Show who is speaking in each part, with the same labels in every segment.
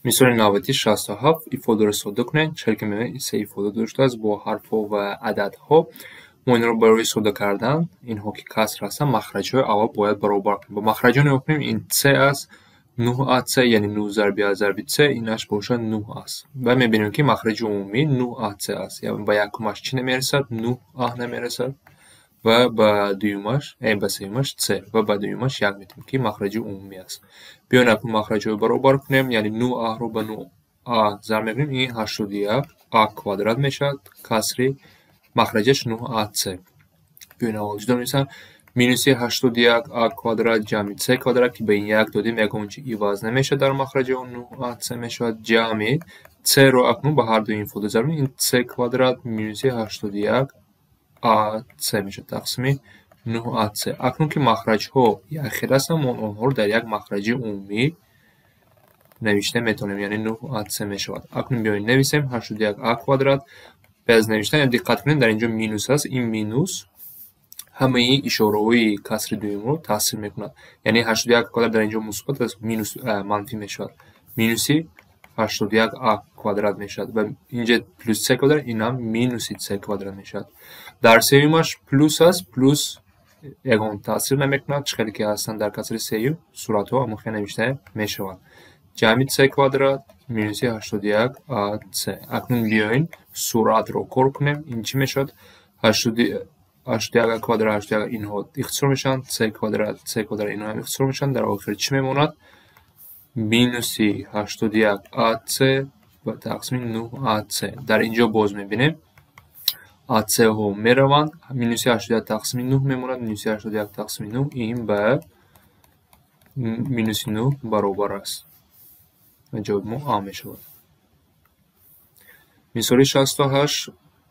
Speaker 1: Мисоли навбатӣ 67. Ифодаро содда кунед. Чӣ ки мебинед, се ифода доштааст бо ҳарфҳо ва ададҳо. Мо инро барои содда кардан, инҳо ки каср ҳастанд, махраҷҳои аввал бояд баробар кунем. Ба махраҷҳо нигоҳ кунем, ин c аст, 9ac, яъне 9 зарби а зарби c, инаш бошад 9 аст. Ва мебинем, ки махраҷи умумӣ 9ac аст. Яъне ба якумаш чӣ намерасад? 9а намерасад ва ба дуюмаш, ба сеюмаш c ва ба дуюмаш як метавонем, ки махраҷи умумӣ аст. Биёед акнун махраҷҳоро баробар кунем, яъне 9а-ро ба 9а зарб мекунем, ин 81а квадрат мешавад, касри махраҷаш 9ac. Биёед аввал ҷудо менависам. Минуси 81а квадрат ҷамъи c квадрат, ки ба ин як додем, ягон чи иваз намешавад дар махраҷи он, 9ac мешавад, ҷамъи c-ро акнун ба ҳар ду ифода зарб мекунем, ин c квадрат минуси 81ac мешавад, тақсими 9ac. Акнун ки махраҷҳо якхел ҳастанд, мо онҳоро дар як махраҷи умумӣ навишта метавонем, яъне 9ac мешавад. Акнун биёед нависем 81а квадрат. Баъд аз навиштан диққат кунед, дар инҷо минус аст. Ин минус ҳамаи ишораҳои касри дуюмро таъсир мекунад. Яъне 81 квадрат дар инҷо мусбат аст, минус манфӣ мешавад. Минуси 81а квадрат мешавад ва инҷа плюс c квадрат, инам минуси c квадрат мешавад. Дар сеюмаш плюс аст, плюс ягон таъсир намекунад, чӣ хеле ки ҳастанд дар касри сеюм, суратҳо ҳамон навишта мешаванд. Ҷамъи c квадрат минуси 81ac. Акнун биёед суратро кор кунем. Ин чӣ мешавад? 81 квадрат, 81 инҳо ихтисор мешаванд, c квадрат, c квадрат инҳо ҳам ихтисор мешаванд. Дар охир чӣ мемонад? Минуси 81ac ва тақсими 9ac. Дар инҷо боз мебинем AC-ҳо мераванд, минуси 81 тақсими 9 мемонад, минуси 81 тақсими 9 ин ба минуси 9 баробар аст. Ва ҷавоби мо А мешавад. Мисоли 68,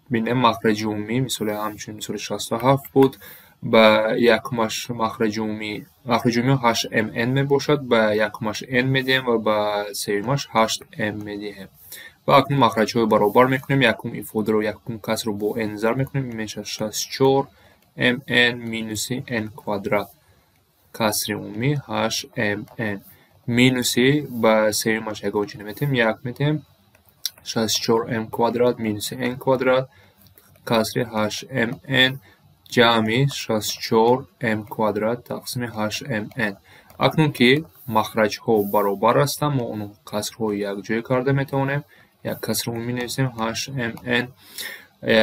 Speaker 1: бинем махраҷи умумӣ, мисоли ҳамчунин мисоли 67 буд. Ба якумаш махраҷи умумӣ, махраҷи умумӣ 8mn мебошад, ба якумаш n медиҳем ва ба сеюмаш 8m медиҳем. Ва акнун махраҷҳоро баробар мекунем, якум ифодаро, якум касрро бо n зарб мекунем, ин мешавад 64mn минуси n квадрат, касри умумӣ 8mn минуси ба сеюмаш ягон чи наметиҳем, як метиҳем, 64m квадрат минуси n квадрат, касри 8mn ҷамъи 64m квадрат тақсими 8mn. Акнун ки махраҷҳо баробар ҳастанд, мо он касрҳоро якҷоя карда метавонем. Як касри умумӣ нависем 8mn,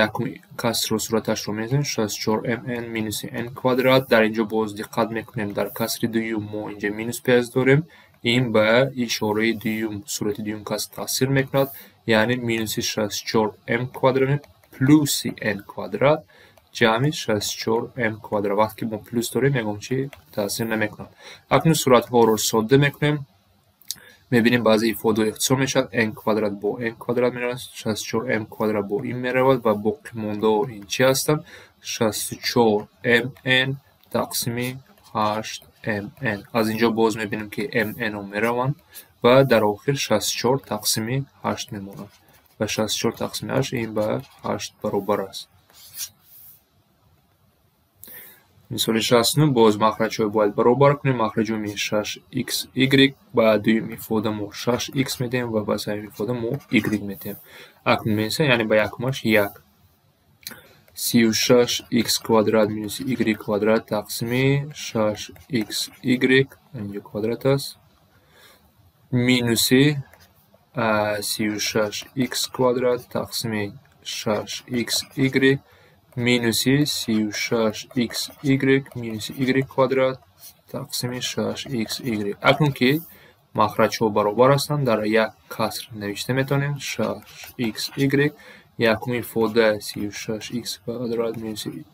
Speaker 1: якум касрро сураташро менависем 64mn минуси n квадрат. Дар инҷо боз диққат мекунем, дар касри дуюм мо инҷа минус пеш дорем, ин ба ишораи дуюм, сурати дуюм каср таъсир мекунад, яъне минуси 64m квадрат плюси n квадрат ҷамъи 64m квадрат. Вақте ки мо плюс дорем, ягон чи таъсир намекунад. Акнун суратҳоро содда мекунем. Мебинем баъзе ифодаҳо ихтисор мешавад, n квадрат бо n квадрат меравад, 64m квадрат бо ин меравад ва боқимондаҳо ин чӣ ҳастанд? 64mn тақсими 8mn. Аз инҷо боз мебинем, ки mn-ҳо мераванд ва дар охир 64 тақсими 8 мемонад. Ва 64 тақсими 8 ин ба 8 баробар аст. Мисоли 69, боз махраҷҳоро бояд баробар кунем. Махраҷи умумӣ 6xy, ба дуюм ифода мо 6x медиҳем ва ба сеюм ифода мо y медиҳем. Акнун менависем, яъне ба якумаш 1. 36x квадрат минуси y квадрат тақсими 6xy, инҷо квадрат аст, минуси 36x квадрат тақсими 6xy минуси 36xy минуси y квадрат тақсими 6xy. Акнун ки махраҷҳо баробар ҳастанд, дар як каср навишта метавонем 6xy, якум ифода 36x квадрат минуси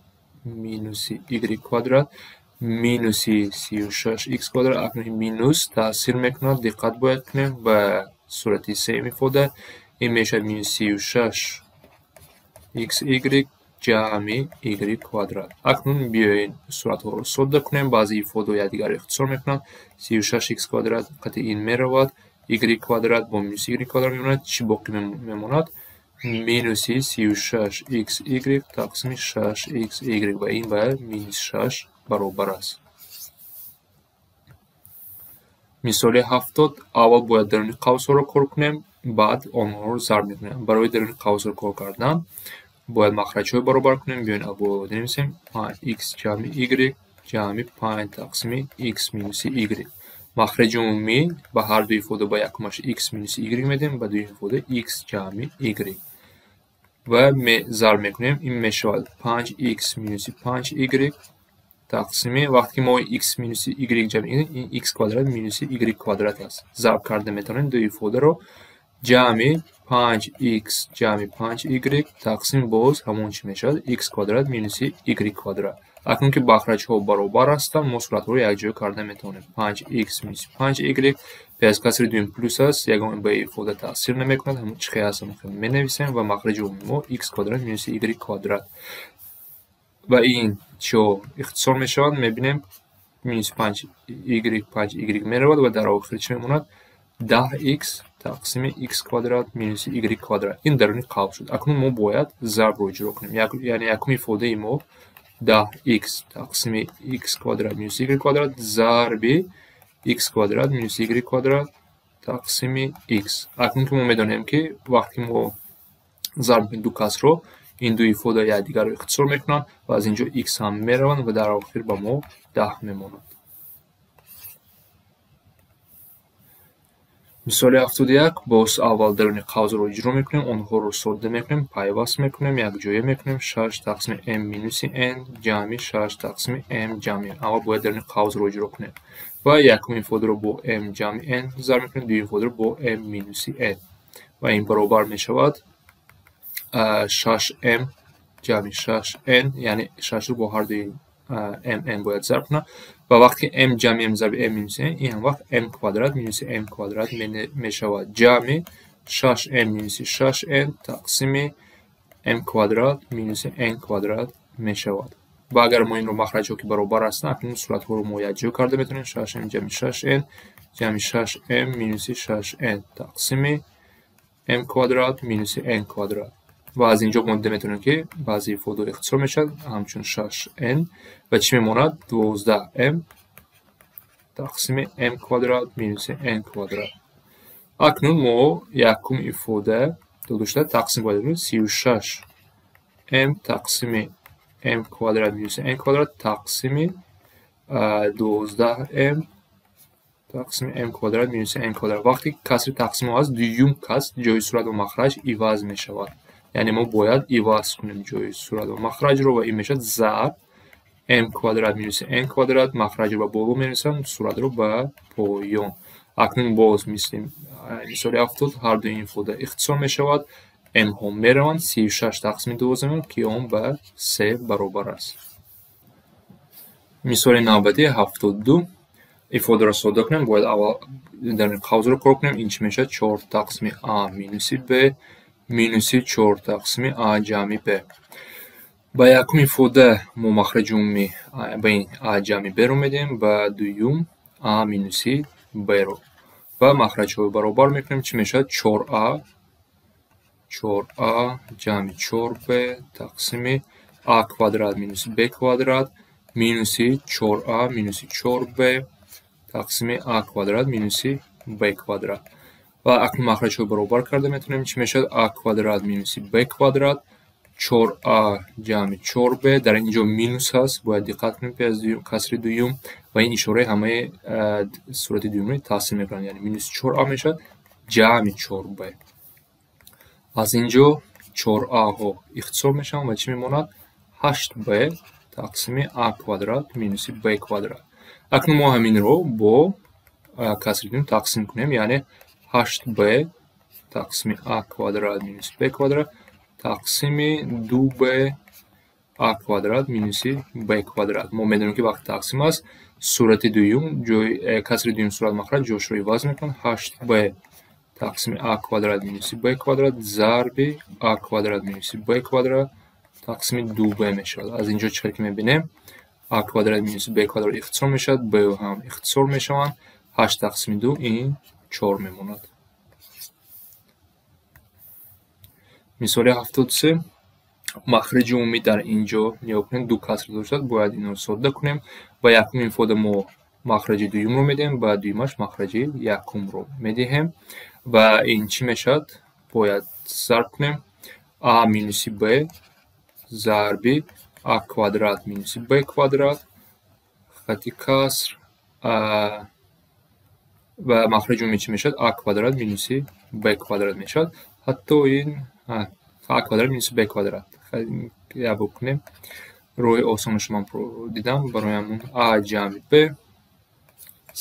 Speaker 1: y квадрат минуси 36x квадрат. Акнун минус таъсир мекунад, диққат бояд кунем ба сурати сеюм ифода, ин мешавад минус 36xy ҷамъи y квадрат. Акнун биёед суратҳоро содда кунем. Баъзе ифодаҳо якдигарро ихтисор мекунанд. 36x квадрат қати ин меравад, y квадрат бо минуси y квадрат мемонад. Чӣ боқӣ мемонад? Минуси 36xy тақсими 6xy ва ин ба минус 6 баробар аст. Мисоли 70 аввал бояд даруни қавсҳоро кор кунем, баъд онҳоро зарб мекунем. Барои даруни қавсҳоро кор кардан бояд махраҷҳоро баробар кунем. Биёед аввал бинависем x ҷамъи y ҷамъи 5 тақсими x минуси y. Махраҷи умумӣ ба ҳар ду ифода ба якумаш x минуси y медиҳем, ба дуюм ифода x ҷамъи y. Ва зарб мекунем, ин мешавад 5x минуси 5y тақсими вақте ки мо x минуси y ҷамъи ин x квадрат минуси y квадрат аст. Зарб карда метавонем ду ифодаро ҷамъи 5x ҷамъи 5y тақсим боз ҳамон чӣ мешавад x квадрат минуси y квадрат. Акнун ки махраҷҳо баробар ҳастанд, мо суратҳоро якҷоя карда метавонем. 5x минуси 5y пас касри дуюм плюс аст, ягон ба ифода таъсир намекунад, ҳамон чӣ хел аст ҳамон хел менависем ва махраҷи умумии мо x квадрат минуси y квадрат. Ва ин чиҳо ихтисор мешаванд, мебинем минуси 5y 5y меравад ва дар охир чӣ мемонад? 10x тақсими x квадрат минуси y квадрат. Ин даруни қавс шуд. Акнун мо бояд зарбро иҷро кунем. Яъне якум ифодаи мо 10x тақсими x квадрат минуси y квадрат зарби x квадрат минуси y квадрат тақсими x. Акнун ки мо медонем ки вақте ки мо зарб мекунем ду касрро, ин ду ифода якдигарро ихтисор мекунанд ва аз инҷо x ҳам мераванд ва дар охир ба мо 10 мемонад. Мисоли 71 боз аввал даруни қавсро иҷро мекунем, онҳоро содда мекунем, пайваст мекунем, якҷоя мекунем. 6 тақсими m минуси n ҷамъи 6 тақсими m ҷамъи n. Аввал бояд даруни қавсро иҷро кунем ва якум ифодаро бо m ҷамъи n зарб мекунем, дуюм ифодаро бо m минуси n ва ин баробар мешавад 6m ҷамъи 6n, яъне 6-ро бо ҳар дуи m n бояд зарб кунам ва вақте ки m ҷамъи m зарби m минуси n, ин ҳам вақт m квадрат минуси m квадрат мешавад ҷамъи 6m минуси 6n тақсими m квадрат минуси n квадрат мешавад. Ва агар мо инро махраҷҳо ки баробар ҳастанд, акнун суратҳоро мо якҷоя карда метавонем. 6m ҷамъи 6n ҷамъи 6m минуси 6n тақсими m квадрат минуси n квадрат. Ва аз инҷо мо дида метавонем ки баъзе ифодаҳо ихтисор мешавад, ҳамчун 6n ва чӣ мемонад? 12m тақсими m квадрат минуси n квадрат. Акнун мо якум ифода дода шуда тақсим бояд кунем 36m тақсими m квадрат минуси n квадрат тақсими 12m тақсими m квадрат минуси n квадрат. Вақте ки касри тақсим аст, дуюм каср ҷои сурат ва махраҷ иваз мешавад. Яъне мо бояд иваз кунем ҷои сурат ва махраҷро ва ин мешавад зарб m квадрат минуси n квадрат, махраҷро ба боло менависам, суратро ба поён. Акнун боз мисли мисоли 70 ҳар дуи ин ифода ихтисор мешавад, m-ҳо мераванд, 36 тақсими 12 ки он ба 3 баробар аст. Мисоли навбатӣ 72 ифодаро содда кунем, бояд аввал дар қавсро кор кунем. Ин чӣ мешавад? 4 тақсими a минуси b минуси 4 тақсими a ҷамъи b. Ба якум ифода мо махраҷи умумӣ ба ин a ҷамъи b-ро медиҳем, ба дуюм a минуси b-ро. Ва махраҷҳоро баробар мекунем. Чӣ мешавад? 4a 4a ҷамъи 4b тақсими a квадрат минуси b квадрат минуси 4a минуси 4b тақсими a квадрат минуси b квадрат. Ва акнун махраҷҳоро баробар карда метавонем. Чӣ мешавад? A квадрат минуси b квадрат 4a ҷамъи 4b. Дар ин ҷо минус ҳаст, бояд диққат кунем пеш аз касри дуюм ва ин ишораи ҳамаи сурати дуюмро таъсир мекунад, яъне минуси 4a мешавад ҷамъи 4b. Аз ин ҷо 4a-ҳо ихтисор мешаванд ва чӣ мемонад? 8b тақсими a квадрат минуси b квадрат. Акнун мо ҳаминро бо касри дуюм тақсим кунем, яъне 8b тақсими a квадрат минуси b квадрат тақсими 2b a квадрат минуси b квадрат. Мо медонем ки вақти тақсим аст, сурати дуюм ҷои касри дуюм сурат махраҷ ҷошро иваз мекунад. 8b тақсими a квадрат минуси b квадрат зарби a квадрат минуси b квадрат тақсими 2b мешавад. Аз ин ҷо чӣ ки мебинем, a квадрат минуси b квадрат ихтисор мешавад, b ҳам ихтисор мешаванд. 8 тақсими 2 ин 4 мемонад. Мисоли 73 махраҷи умумӣ дар ин ҷо нигоҳ кунед, ду каср доштад, бояд инро содда кунем. Ба якум ифода мо махраҷи дуюмро медиҳем, ба дуюмаш махраҷи якумро медиҳем. Ва ин чӣ мешавад? Бояд зарб кунем а минуси б зарби а квадрат минуси б квадрат хати каср ва махраҷи умумӣ чӣ мешавад? А квадрат минуси б квадрат мешавад. Ҳатто ин а квадрат минуси б квадрат як кунем. Роҳи осонашро ман дидам барои ҳамон а ҷамъи б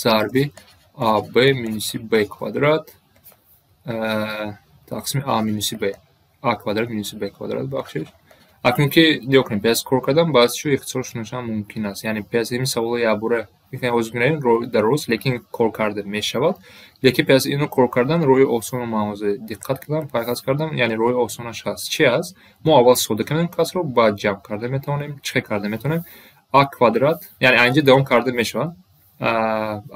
Speaker 1: зарби аб минуси б квадрат тақсими а минуси б, а квадрат минуси б квадрат, бахшиш. Акнун ки нигоҳ кунем, пас кор кардам, баъз чиз ихтисор шуданашам мумкин аст. Яъне пас ин саволо якбора ҳозир мегирем дароз, лекин кор карда мешавад. Лекин пас инро кор кардан роҳи осонро ман ҳозир диққат кардам, пайхас кардам, яъне роҳи осонаш ҳаст. Чи аст? Мо аввал сода кардем касрро, баъд ҷамъ карда метавонем. Чӣ хел карда метавонем? А квадрат, яъне инҷо давом карда мешавад.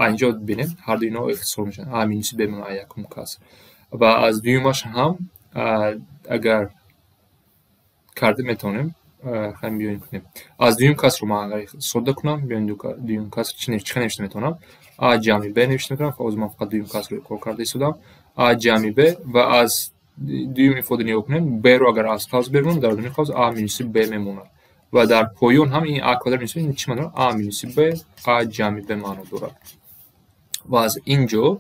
Speaker 1: Инҷо бинем, ҳарду инҳо ихтисор мешаванд. А минуси б мемонад якум каср. Ва аз дуюмаш ҳам агар карда метавонем, хайм биёем кунем. Аз дуюм касрро ман агар сода кунам, биёем дуюм каср чӣ хел навишта метавонам? А ҷамъи б навишта метавонам. Ҳозир ман фақат дуюм касрро кор карда истодам. А ҷамъи б ва аз дуюм ифода нигоҳ кунем, б-ро агар аз қавс берунам, дар дуюми қавс а минуси б мемонад. Ва дар поён ҳам ин а квадрат минуси б чӣ маъно дорад? А минуси б, а ҷамъи б маъно дорад. Ва аз ин ҷо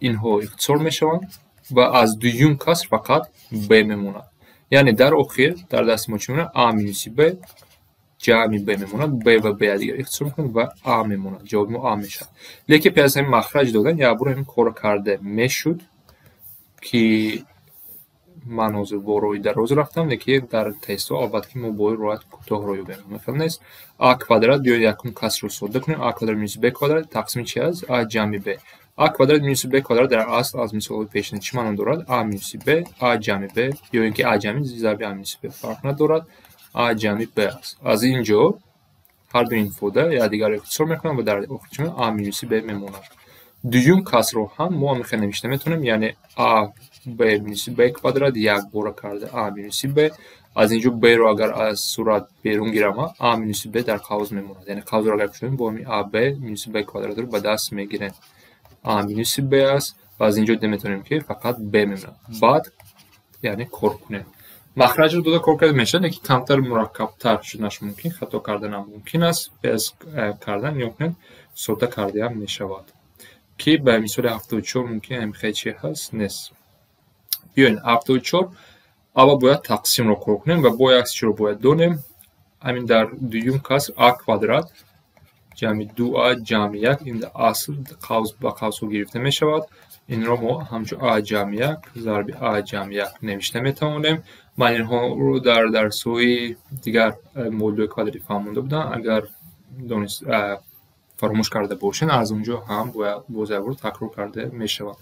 Speaker 1: инҳо ихтисор мешаванд ва аз дуюм каср фақат б мемонад. Яъне дар охир дар дасти мо чӣ мемонад? А минуси б ҷамъи б мемонад. Б ва б якдигар ихтисор мекунанд ва а мемонад. Ҷавоби мо а мешавад. Лекин пеш аз ҳамин махраҷ додан якбора ҳамин корро карда мешуд, ки ман ҳозир бо роҳи дароз рафтам, лекин дар тестҳо албатта ки мо бояд роҳи кӯтоҳро ёбем. Хел нест. А квадрат, биёед якум касрро сода кунем. А квадрат минуси б квадрат тақсими чи аст? А ҷамъи б. А квадрат минуси б квадрат дар асл аз мисолҳои пешина чӣ маъно дорад? А минуси б, а ҷамъи б, ё ин ки а ҷамъи зарби а минуси б фарқ надорад, а ҷамъи б аст. Аз ин ҷо ҳарду ин ифода якдигарро ихтисор мекунанд ва дар охир чӣ мемонад? А минуси б мемонад. Дуюм касрро ҳам мо ҳамин хел навишта метавонем, яъне а б минуси б квадрат якбора карда а минуси б. Аз ин ҷо б-ро агар аз сурат берун гирам, а минуси б дар қавс мемонад. Яъне қавсро агар кушоем, бо ҳамин а б минуси б квадратро ба даст мегирем. А минуси б аст ва аз ин ҷо дида метавонем, ки фақат б мемонад. Баъд яъне кор кунем. Махраҷро дода кор карда мешавад, лекин камтар мураккабтар шуданаш мумкин, хато карданам мумкин аст. Без кардан нигоҳ кунед, сода кардаам мешавад. Ки ба мисоли 74 мумкин ҳамин хел чи ҳаст, нест. Биёед 74 аввал бояд тақсимро кор кунем ва бо як чиро бояд донем. Ҳамин дар дуюм каср а квадрат ҷамъи 2а ҷамъи 1 ин асл қавс ба қавсҳо гирифта мешавад. Инро мо ҳамчун а ҷамъи 1 зарби а ҷамъи 1 навишта метавонем. Ман инҳоро дар дарсҳои дигар модулҳои квадратӣ фаҳмонда будам. Агар фаромӯш карда бошед, аз он ҷо ҳам бояд боз як бор такрор карда мешавад.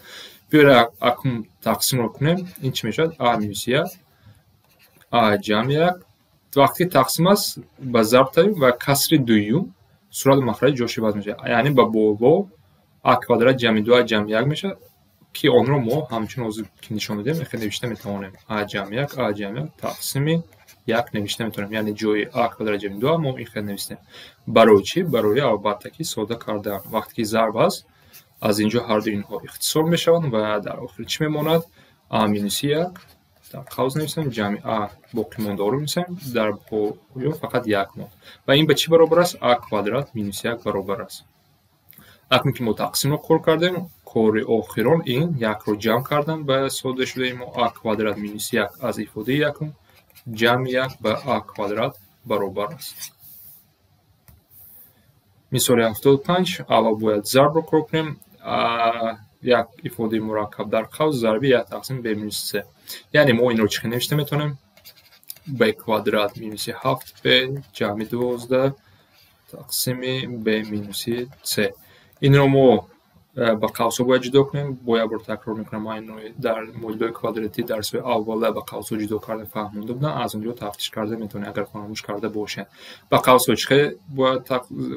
Speaker 1: Биёед акнун тақсимро кунем. Ин чӣ мешавад? А минуси 1 а ҷамъи 1. Вақте тақсим аст, ба зарб тавем ва касри дуюм сурат махраҷ ҷош иваз мешавад. Яъне ба боло а квадрат ҷамъи 2а ҷамъи 1 мешавад, ки онро мо ҳамчун ҳозир ки нишон додем, хел навишта метавонем. А ҷамъи 1 а ҷамъи 1 тақсими 1 навишта метавонем. Яъне ҷои а квадрат ҷамъи 2а мо ин хел навиштем. Барои чӣ? Барои албатта ки сода кардан. Вақте ки зарб аст, аз ин ҷо ҳарду инҳо ихтисор мешаванд ва дар охир чӣ мемонад? А минуси 1 дар қавс нависем, ҷамъи а боқимондаро менависем, дар поён фақат 1 монд. Ва ин ба чӣ баробар аст? А квадрат минуси 1 баробар аст. Акнун ки мо тақсимро кор кардем, кори охирон ин якро ҷамъ кардан ба сода шудаи мо а квадрат минуси 1 аз ифодаи якум ҷамъи 1 ба а квадрат баробар аст. Мисоли 75 аввал бояд зарбро кор кунем. Як ифодаи мураккаб дар қавс зарби 1 тақсим б минуси с. Яъне мо инро чӣ хел навишта метавонем? Б квадрат минуси 7б ҷамъи 12 тақсими б минуси с. Инро мо ба қавсҳо бояд ҷудо кунем. Бо як бор такрор мекунам, ман инро дар модулҳои квадратӣ дарсҳои аввала ба қавсҳо ҷудо карда фаҳмонда будам. Аз он ҷо тафтиш карда метавонед, агар фаромӯш карда бошед. Ба қавсҳо чӣ хел бояд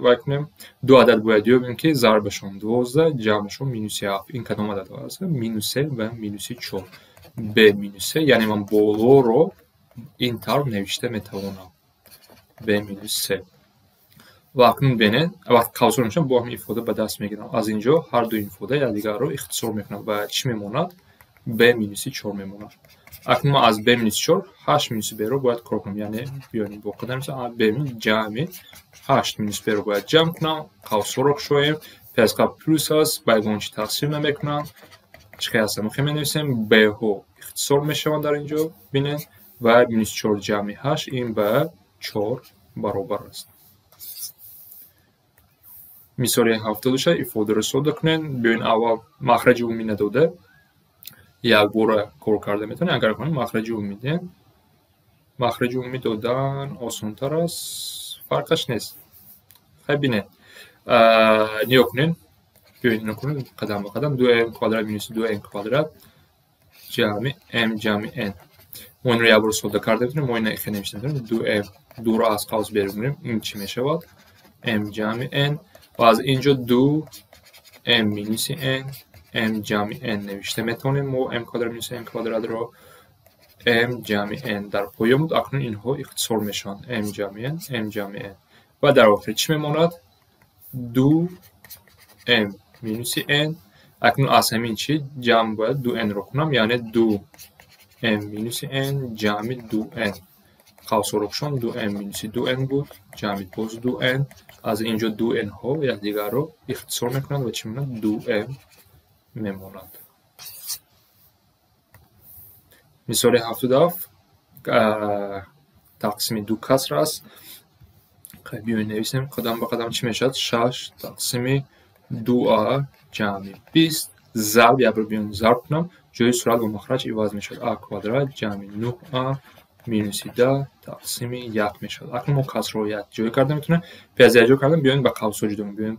Speaker 1: вай кунем? Ду адад бояд ёбем, ки зарбашон 12, ҷамъашон минуси 7. Ин кадом ададҳо аст? Минус се ва минуси 4. Б минус се, яъне ман болоро ин тавр навишта метавонам. Б минус се. Ва акнун бинед, вақт қавсҳоро мешавам, бо ҳамин ифода ба даст мегирам. Аз инҷо ҳар ду ифода якдигарро ихтисор мекунад ва чӣ мемонад? B минуси 4 мемонад. Акнун ман аз b минуси 4 8 минуси b-ро бояд кор кунам. Яъне биёем бо қадам b ҷамъи 8 минус b-ро бояд ҷамъ кунам, қавсҳоро кушоем. Пас қабл плюс аст, ба ягон чӣ тақсим намекунам. Чӣ хел ҳастам, хел менависем. B-ҳо ихтисор мешаванд дар инҷо, бинед, ва минус 4 ҷамъи 8 ин ба 4 баробар аст. Мисоли 76 ифодаро сода кунед. Биёед аввал махраҷи умумӣ надода якбора кор карда метавонем. Агар кунем махраҷи умумӣ диҳем, махраҷи умумӣ додан осонтар аст, фарқаш нест. Хай бинед, нигоҳ кунед, биёед нигоҳ кунед қадам ба қадам. 2m квадрат минус 2n квадрат ҷамъи m ҷамъи n. Мо инро якбор сода карда метавонем. Мо ина хел навишта метавонем. 2m 2-ро аз қавс берун мекунем, ин чӣ мешавад? M ҷамъи n. Ва аз инҷо 2m минуси n, m ҷамъи n навишта метавонем. Мо m квадрат минус n квадратро m ҷамъи n дар поён буд. Акнун инҳо ихтисор мешаванд. M ҷамъи n, m ҷамъи n. Ва дар охир чӣ мемонад? 2m минуси n. Акнун аз ҳамин чӣ ҷамъ бояд 2n-ро кунам, яъне 2m минуси n ҷамъи 2n. Қавсҳоро кушон, 2m минуси 2n буд, ҷамъи боз 2n. Аз инҷо 2n-ҳо якдигарро ихтисор мекунанд ва чӣ мемонад? 2m мемонад. Мисоли 77 тақсими 2 каср аст. Биёед нависем қадам ба қадам чӣ мешавад? 6 тақсими 2а ҷамъи 20 зарб, як бор биёем зарб кунам, ҷои сурат ва махраҷ иваз мешавад. А квадрат ҷамъи 9а минуси 10 тақсими 1 мешавад. Акнун мо касрро якҷоя карда метавонем. Пеш аз якҷоя кардан биёем ба қавсҳо ҷудо кунем. Биёем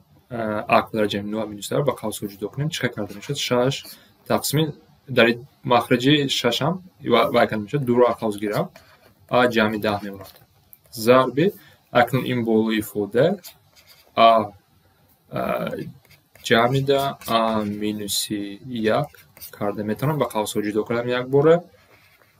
Speaker 1: а квадрат ҷамъи 9а минус 10 ба қавсҳо ҷудо кунем. Чӣ хел карда мешавад? 6 тақсими дар махраҷи 6 ҳам вай карда мешавад. 2-ро аз қавс гирам, а ҷамъи 10 мемонад. Зарби акнун ин болои ифода а ҷамъи 10 а минуси 1 карда метавонам. Ба қавсҳо ҷудо кардам якбора.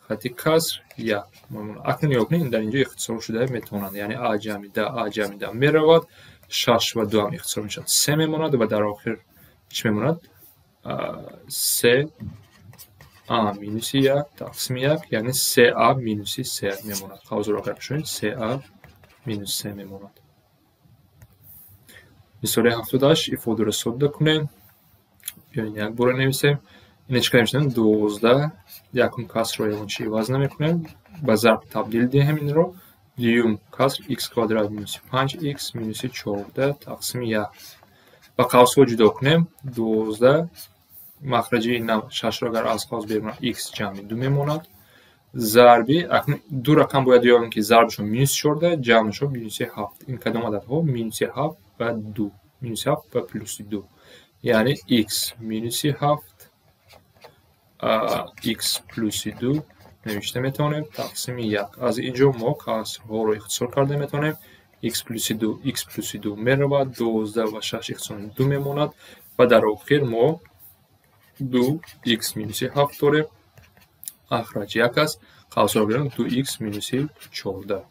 Speaker 1: Хати каср 1 мемонад. Акнун нигоҳ кунед, дар инҷо ихтисор шуда метавонанд. Яъне а ҷамъи 10 а ҷамъи 10 меравад, 6 ва 2 ҳам ихтисор мешавад, 3 мемонад ва дар охир чӣ мемонад? 3 а минуси 1 тақсими 1, яъне 3а минуси 3 мемонад. Қавсро агар кушоем, 3а минус 3 мемонад. Мисоли 78 ифодаро сода кунем. Биёед якбора нависем. Ина чӣ кар мешавад? 12 якум касрро ягон чӣ иваз намекунем, ба зарб табдил диҳем инро. Дуюм каср x квадрат минуси 5x минуси 14 тақсими 1. Ба қавсҳо ҷудо кунем. 12 махраҷи ин 6-ро агар аз қавс берун x ҷамъи 2 мемонад. Зарби акнун ду рақам бояд ёбем ки зарбашон минуси 14, ҷамъашон минуси 7. Ин кадом ададҳо? Минуси 7 ва 2. Минуси 7 ва плюси 2. Яъне x минуси 7 x плюси 2 навишта метавонем тақсими 1. Аз инҷо мо касрҳоро ихтисор карда метавонем. X плюси 2, x плюси 2 меравад, 12 ва 6 ихтисор 2 мемонад ва дар охир мо 2x минуси 7 дорем. Ахраҷ 1 аст. Қавсро гирем 2x минуси 14.